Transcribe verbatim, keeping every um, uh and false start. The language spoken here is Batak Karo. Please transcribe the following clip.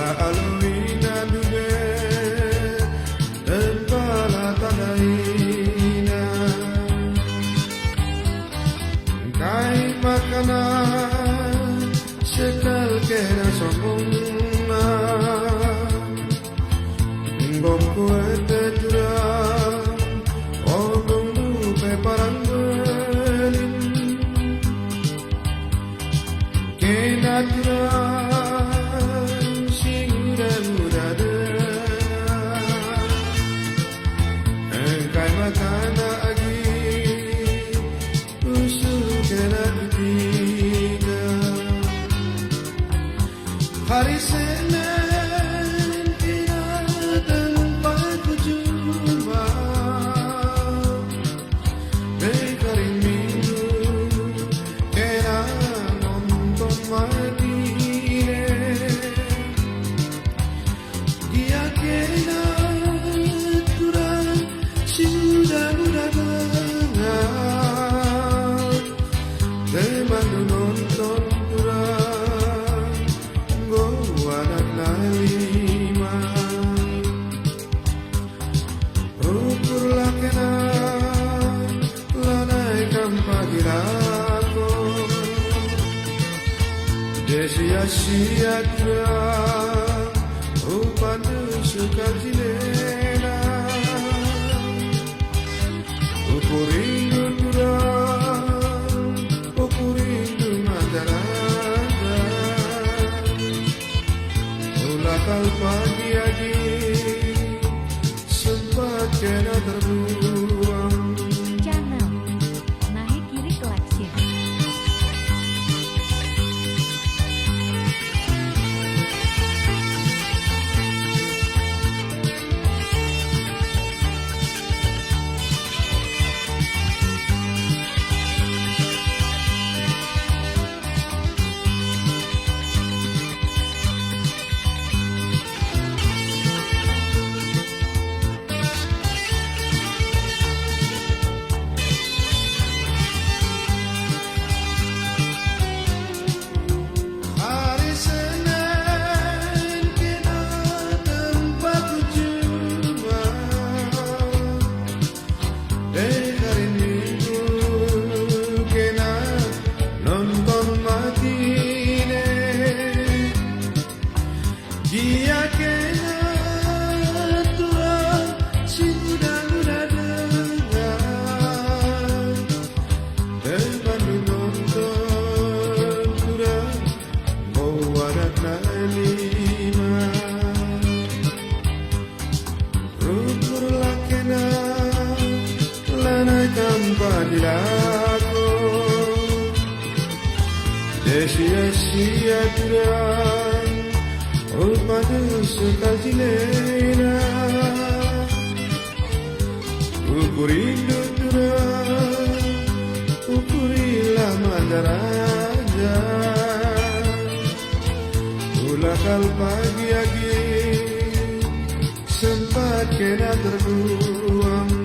Alu ina ndube, tempa la tandaina. Kai makana sekalkena sombongna? Enggo kueteh turang, ombungndu pe parang belin. Kena turang si nguda-nguda denga. Engkai makana agi usur kena kutika. Hari Senin kena tempa ku jumpa. Dekarin Minggu kena nonton matine. Gia kena turang si nguda-nguda denga. Temanndu nonton turang enggo anakna lima. Ukur la kena, lanai kam pagi lako. Desi sia-sia turang, rupandu sekal jilena. Ukurindu turang, ukurindu mata raja. Ula kal pagi agi, sempat kena terbuang. Channel Nahe Kiri Collection. Hari Senin kena tempa ku jumpa. Dekarin Minggu kena nonton matine. Gia kena turang si nguda-nguda denga. Temanndu nonton turang, enggo anakna lima. Ukur la kena, lanai kam pagi lako. Desi sia-sia turang, rupandu sekal jilena. Ukurindu turang, ukurilah mata raja. Ula kal pagi agi, sempat kena terbuang.